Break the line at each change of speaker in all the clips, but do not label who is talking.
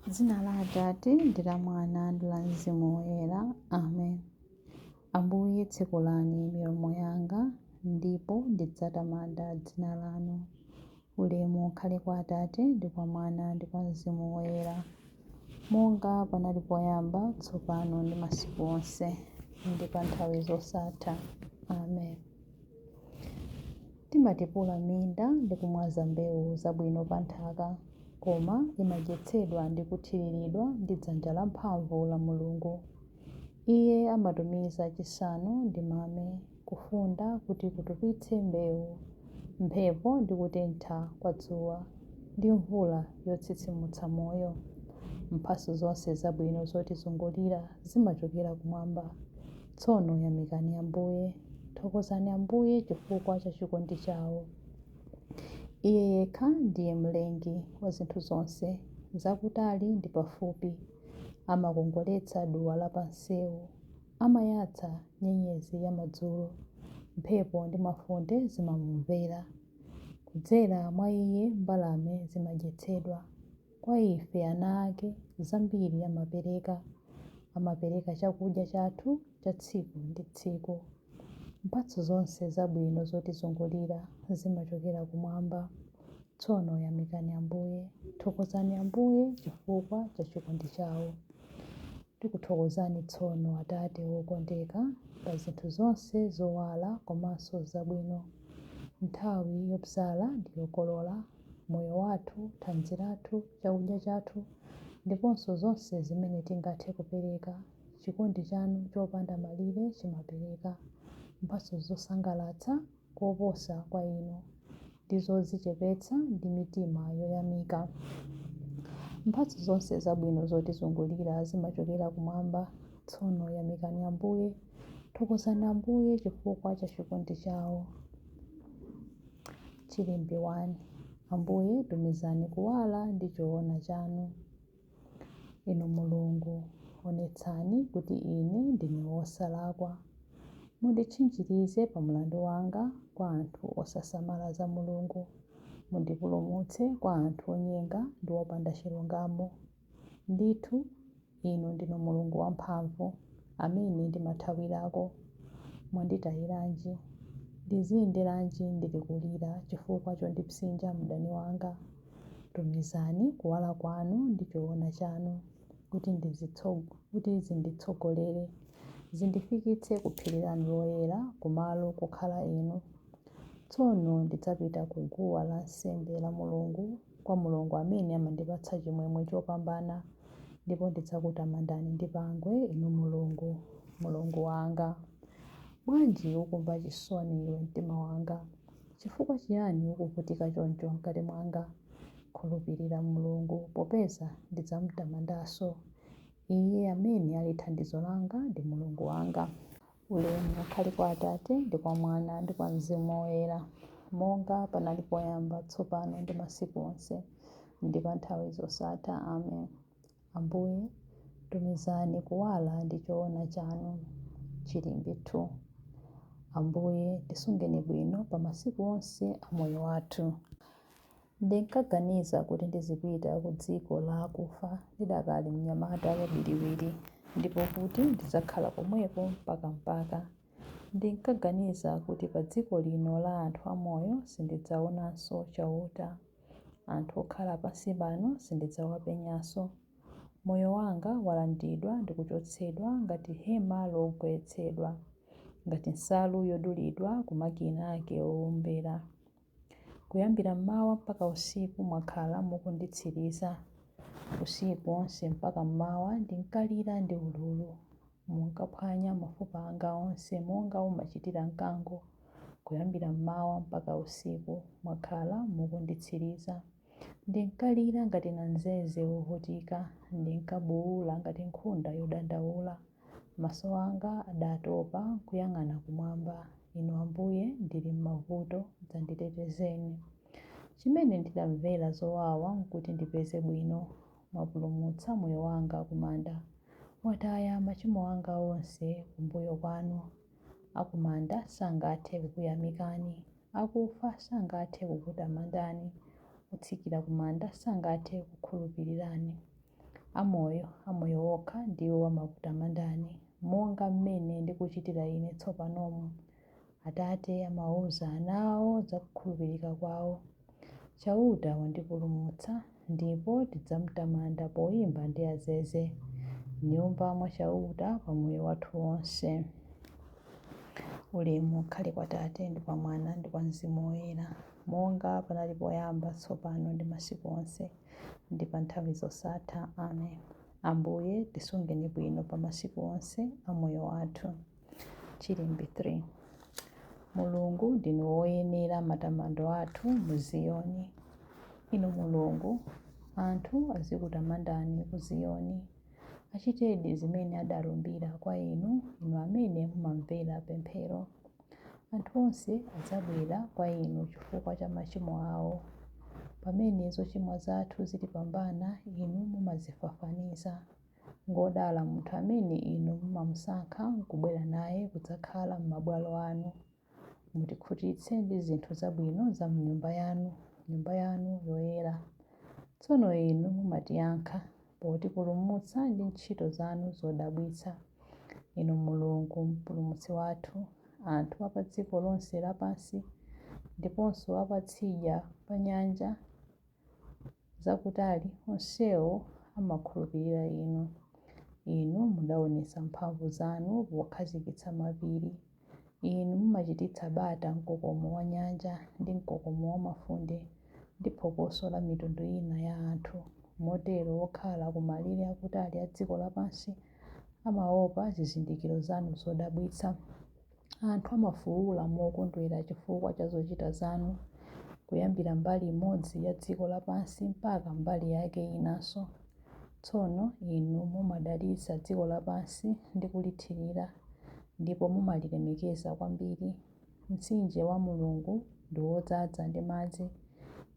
Dzina la Atate ndi la Mwana ndi la Mzimu Woyera. Amen. Ambuye tsekulani milomo yanga, ndipo ndidzatamanda dzina lanu. Ulemu ukhale kwa Atate ndi kwa Mwana ndi kwa Mzimu Woyera, monga panali poyamba, tsopano ndi masiku onse, ndi pa nthawi zosatha. Amen. Timatipula minda ndi kumwaza mbewu zabwino pa nthaka, koma imadyetsedwa ndi kuthiriridwa ndi dzanja lamphamvu la Mulungu. Iye amatumiza chisanu ndi mame, kufunda kuti kutupitse mbewu, mphepo ndi kutentha kwa dzuwa, ndi mvula yotsitsimutsa moyo. Mphatso zonse zabwino zotizungulira zimachokera kumwamba. Tsono yamikani Ambuye. Thokozani Ambuye chifukwa cha chikondi chawo. Iye yekha ndiye Mlengi wa zinthu zonse, zakutali ndi pafupi. Amakongoletsa duwa la pamsewu. Amayatsa nyenyezi ya madzulo. Mphepo ndi mafunde zimamumvera. Kudzera mwa iye mbalame zimadyetsedwa. Kwa ife ana ake, zambiri amapereka. Amapereka chakudya chathu cha tsiku ndi tsiku. Mphatso zonse zabwino zotizungulira zimachokera kumwamba. Tsono yamikani Ambuye. Thokozani Ambuye chifukwa cha chikondi chawo. Tikuthokozani tsono Atate wokondeka pa zinthu zonse zowala komanso zabwino, nthawi yobzala ndi yokolola, moyo wathu, thanzi lathu, chakudya chathu, ndiponso zonse zimene tingathe kupereka. Chikondi chanu chopanda malire chimapereka mphatso zosangalatsa koposa kwa inu, ndi zodzichepetsa ndi mitima yoyamika. Mphatso zonse zabwino zotizungulira zimachokera kumwamba. Tsono yamikani Ambuye. Thokozani Ambuye chifukwa cha chikondi chawo. Chilimbi 1. Ambuye tumizani kuwala ndi choona chanu. Inu Mulungu, onetsani kuti ine ndine wosalakwa. Munditchinjirize pa mlandu wanga kwa anthu osasamala za Mulungu. Mundipulumutse kwa anthu onyenga ndi opanda chilungamo. Ndithu, Inu ndinu Mulungu wamphamvu, amene ndimathawirako. Mwanditayiranji? Ndiziyenderanji ndili kulira chifukwa chondipsinja mdani wanga? Tumizani kuwala kwanu ndi choona chanu, kuti zinditsogolere, zindifikitse ku phiri lanu loyera, kumalo kokhala Inu. Tsono ndidzapita ku guwa lansembe la Mulungu, kwa Mulungu amene amandipatsa chimwemwe chopambana, ndipo ndidzakutamandani ndi pangwe, Inu Mulungu, Mulungu wanga. Bwanji ukumva chisoni iwe mtima wanga? Chifukwa chiyani ukuvutika choncho m'kati mwanga? Khulupirira Mulungu, popeza ndidzamutamandanso, Iye amene ali thandizo langa ndi Mulungu wanga. Ulemu ukhale kwa Atate, ndi kwa Mwana, ndi kwa Mzimu Woyera, monga panali poyamba, tsopano, ndi masiku onse, ndi pa nthawi zosatha. Amen. Ambuye, tumizani kuwala ndi choona chanu. Chilimbi 2. Ambuye, tisungeni bwino pa masiku onse a moyo wathu. Ndinkaganiza kuti ndizipita ku dziko la akufa ndidakali mnyamata wabiriwiri, ndipo kuti ndidzakhala komweko mpakampaka. Ndinkaganiza kuti pa dziko lino la anthu amoyo sindidzaonanso Chauta. Anthu okhala pansi pano sindidzawapenyanso. Moyo wanga walandidwa ndi kuchotsedwa ngati hema logwetsedwa, ngati nsalu yodulidwa ku makina ake owombera. Kuyambira m'mawa mpaka usiku mwakhala mukunditsiriza. Usiku wonse mpaka m'mawa ndinkalira ndi ululu. Munkaphwanya mafupa anga onse monga umachitira mkango. Kuyambira m'mawa mpaka usiku mwakhala mukunditsiriza. Ndinkalira ngati namzeze wovutika, ndinkabuula ngati nkhunda yodandaula. Maso anga adatopa nkuyang'ana kumwamba. Inu Ambuye, ndili m'mavuto, dzanditetezeni. Chimene ndidamvera zowawa nkuti ndipeze bwino. Mwapulumutsa moyo wanga ku manda, mwataya machimo anga onse kumbuyo kwanu. Akumanda sangathe kukuyamikani, akufa sangathe kukutamandani, otsikira ku manda sangathe kukukhulupirirani. Amoyo, amoyo okha ndiwo amakutamandani, monga mmene ndikuchitira ine tsopanomu. Atate amauza ana ao za kukhulupirika kwao. Chauta wandipulumutsa, ndipo tidzamutamanda poimba ndi azeze, m'nyumba mwa Chauta pa moyo wathu wonse. Ulemu ukhale kwa Tate ndi kwa Mwana ndi kwa Mzimu Woyera, monga panali poyamba, tsopano ndi masiku onse, ndi pa nthawi zosatha. Amen. Ambuye, tisungeni bwino pa masiku onse a moyo wathu. Chilimbi 3. Mulungu ndinu woyenera matamando athu mu Ziyoni. Inu Mulungu, anthu azikutamandani ku Ziyoni. Achitedi zimene adalumbira kwa inu, inu amene mumamvera pemphero. Anthu onse adzabwera kwa inu chifukwa cha machimo awo. Pamene zochimwa zathu zitipambana, inu mumazifafaniza. Ngodala munthu amene inu mumamusankha n'kubwera naye kudzakhala m'mabwalo anu. Mutikhutitse ndi zinthu zabwino za m'nyumba yanu, nyumba yanu yoyera. Tsono inu mumatiyankha potipulumutsa ndi ntchito zanu zodabwitsa. Inu Mulungu Mpulumutsi wathu, anthu a pa dziko lonse lapansi ndiponso a patsidya pa nyanja zakutali, onsewo amakhulupirira inu. Inu mudaonetsa mphamvu zanu pokhazikitsa mapiri. Inu mumachititsa bata mkokomo wa nyanja ndi mkokomo wa mafunde ndi phokoso la mitundu ina ya anthu. Motero okhala ku malire akutali a dziko lapansi amaopa zizindikiro zanu zodabwitsa. Anthu amafuwula mokondwera chifukwa cha zochita zanu, kuyambira mbali imodzi ya dziko lapansi mpaka mbali yake inanso. Tsono inu mumadalitsa dziko lapansi ndi kulithirira, ndipo mumalilemekeza kwambiri. Mtsinje wa Mulungu ndi wodzaza ndi madzi.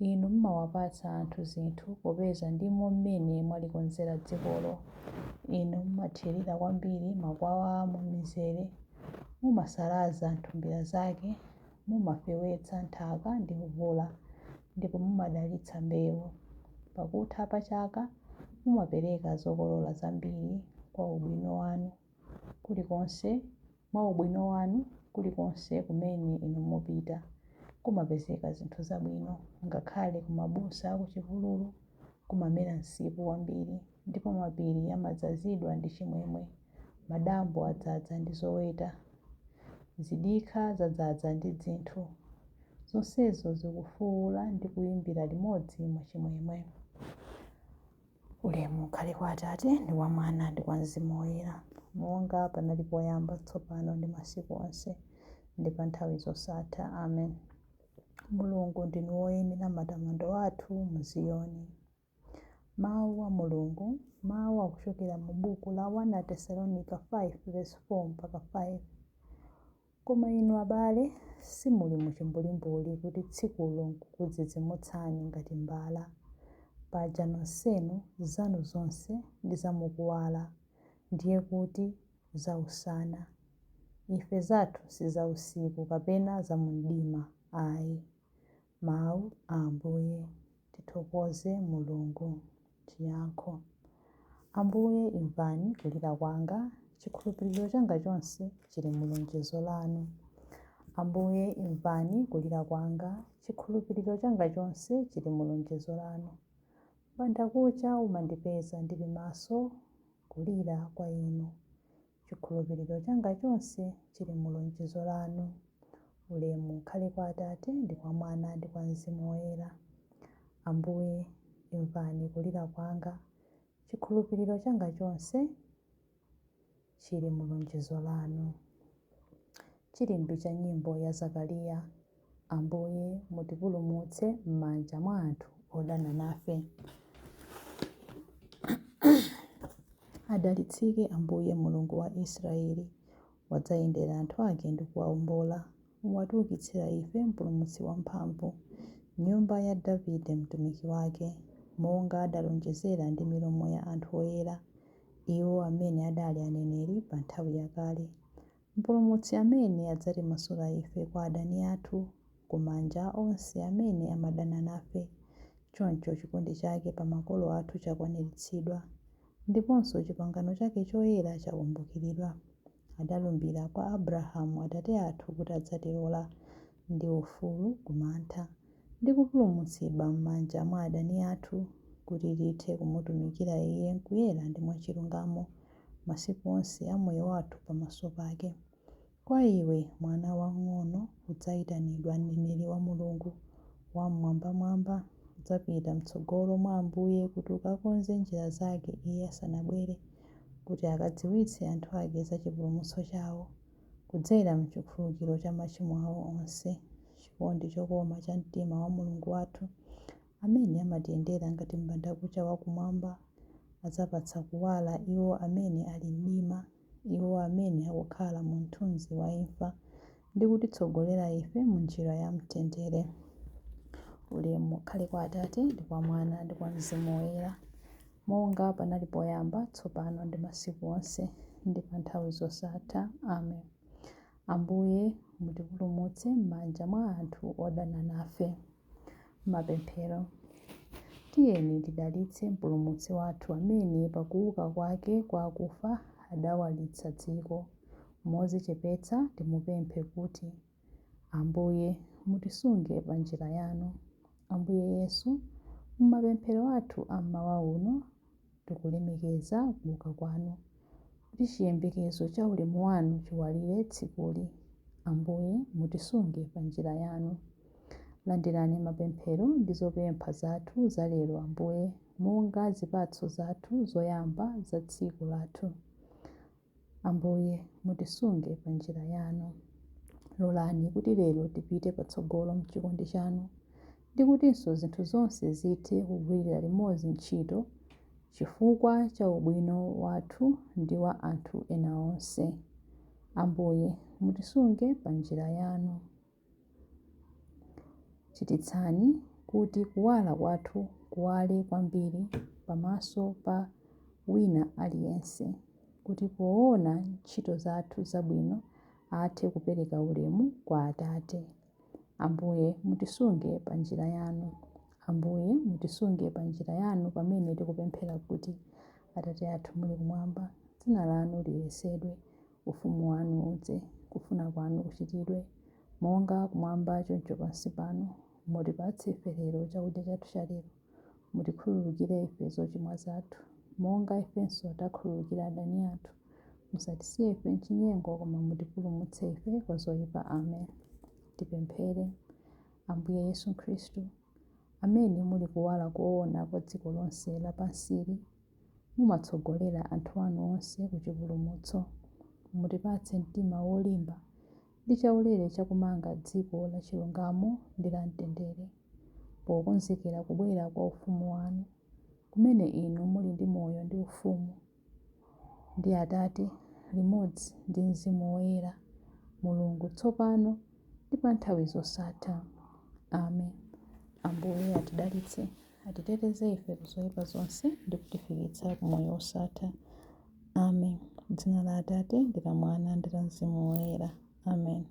Inu mumawapatsa anthu zinthu, popeza ndimo mmene mwalikonzera dzikolo. Inu mumathirira kwambiri makwawa a m'mizere, mumasalaza nthumbira zake, mumafewetsa nthaka ndi mvula, ndipo mumadalitsa mbewu. Pakutha pa chaka mumapereka zokolola zambiri kwa ubwino wanu kulikonse mwa ubwino wanu kulikonse kumene inu mupita kumapezeka zinthu zabwino. Ngakhale ku mabusa a kuchipululu kumamera msipu wambiri, ndipo mapiri amadzazidwa ndi chimwemwe. Madambo adzaza ndi zoweta, zidikha zadzaza ndi dzinthu. Zonsezo zikufuwula ndi kuyimbira limodzi mwachimwemwe. Ulemu ukhale kwa Atate ndi kwa Mwana ndi kwa Mzimu Woyera, monga panali poyamba, tsopano ndi masiku onse, ndi pa nthawi zosatha. Amen. Mulungu ndinu woyenera matamando athu mu Ziyoni. Mawu a Mulungu. Mawu akuchokera mu buku la 1 Atesalonika 5:4 mpaka 5. Koma inu abale, simuli mu chimbulimbuli kuti tsikulo n'kukudzidzimutsani ngati mbala. Paja nonsenu zanu zonse ndi za mukuwala, ndiye kuti za usana. Ife zathu si za usiku kapena za mumdima ayi. Mawu a Ambuye. Tithokoze Mulungu. Chiyankho. Ambuye, imvani kulira kwanga, chikhulupiriro changa chonse chili mu lonjezo lanu. Ambuye, imvani kulira kwanga, chikhulupiriro changa chonse chili mu lonjezo lanu. Mbandakucha umandipeza ndili maso kulira kwa inu. Chikhulupiriro changa chonse chili mu lonjezo lanu. Ulemu ukhale kwa Atate ndi kwa Mwana ndi kwa Mzimu Woyera. Ambuye, imvani kulira kwanga, chikhulupiriro changa chonse chili mu lonjezo lanu. Chilimbi cha nyimbo ya Zakariya. Ambuye, mutipulumutse m'manja mwa anthu odana nafe. Adalitsike Ambuye Mulungu wa Israeli, wadzayendera anthu ake ndi kuwaombola. Watiukitsira ife Mpulumutsi wamphamvu, m'nyumba ya Davide mtumiki wake, monga adalonjezera ndi milomo ya anthu oyera, iwo amene adali aneneri pa nthawi yakale. Mpulumutsi amene adzatimasula ife kwa adani athu, ku manja a onse amene amadana nafe. Choncho chikondi chake pa makolo athu chakwaniritsidwa. Ndiponso chipangano chake choyera chakumbukiridwa. Adalumbira kwa Abrahamu atate athu kuti adzatilola ndi ufulu ku mantha, ndi kupulumutsidwa m'manja mwa adani athu, kuti tithe kumutumikira Iye m'kuyera ndi mwachilungamo masiku onse a moyo wathu pamaso pake. Kwa iwe, mwana wamng'ono, udzayitanidwa mneneri wa Mulungu Wam'mwambamwamba. Udzapita m'tsogolo mwa Ambuye kuti ukakonze njira zake Iye asanabwere, kuti akadziwitse anthu ake za chipulumutso chawo, kudzera m'chikhululukiro cha machimo awo onse. Chikondi chokoma cha mtima wa Mulungu wathu, amene amatiyendera ngati m'bandakucha wakumwamba, adzapatsa kuwala iwo amene ali mdima, iwo amene akukhala mu mthunzi wa imfa, ndi kutitsogolera ife mu njira ya mtendere. Ulemu ukhale kwa Atate, ndi kwa Mwana, ndi kwa Mzimu Woyera, monga panali poyamba, tsopano ndi masiku onse, ndi pa nthawi zosatha. Amen. Ambuye, mutipulumutse m'manja mwa anthu odana nafe. Mapemphero. Tiyeni tidalitse Mpulumutsi wathu amene pakuuka kwake kwa akufa adawalitsa dziko. Modzichepetsa timupemphe kuti, Ambuye, mutisunge pa njira yanu. Ambuye Yesu, m'mapemphero athu a mmawa uno tikulemekeza kuuka kwanu, kuti chiyembekezo cha ulemu wanu chiwalire tsikuli. Ambuye, mutisunge pa njira yanu. Landirani mapemphero ndi zopempha zathu za lero, Ambuye, monga zipatso zathu zoyamba za tsiku lathu. Ambuye, mutisunge pa njira yanu. Lolani kuti lero tipite patsogolo m'chikondi chanu, ndi kutinso zinthu zonse zithe kugwirira limodzi ntchito chifukwa cha ubwino wathu ndi wa anthu ena onse. Ambuye, mutisunge pa njira yanu. Chititsani kuti kuwala kwathu kuwale kwambiri pamaso pa wina aliyense, kuti poona ntchito zathu zabwino athe kupereka ulemu kwa Atate. Ambuye, mutisunge pa njira yanu. Ambuye, mutisunge pa njira yanu pamene tikupemphera kuti, Atate athu muli kumwamba, dzina lanu liyeretsedwe, ufumu wanu udze, kufuna kwanu kuchitidwe, monga kumwamba choncho pansi pano. Mutipatse ife lero chakudya chathu cha lero. Mutikhululukire ife zochimwa zathu, monga ifenso takhululukira adani athu. Musatisiye ife m'chinyengo, koma mutipulumutse ife kwa zoyipa. Amen. Tipemphere. Ambuye Yesu Khristu, amene muli kuwala koona kwa dziko lonse lapansili, mumatsogolera anthu anu onse ku chipulumutso. Mutipatse mtima wolimba ndi chaulere chakumanga dziko la chilungamo ndi la mtendere, pokonzekera kubwera kwa ufumu wanu, kumene inu muli ndi moyo ndi ufumu, ndi Atate, limodzi ndi Mzimu Woyera, Mulungu tsopano ndi pa nthawi zosatha. Amen. Ambuye atidalitse, atiteteze ife ku zoyipa zonse ndi kutifikitsa ku moyo wosatha. Amen. Dzina la Atate ndi la Mwana ndi la Mzimu Woyera. Amen.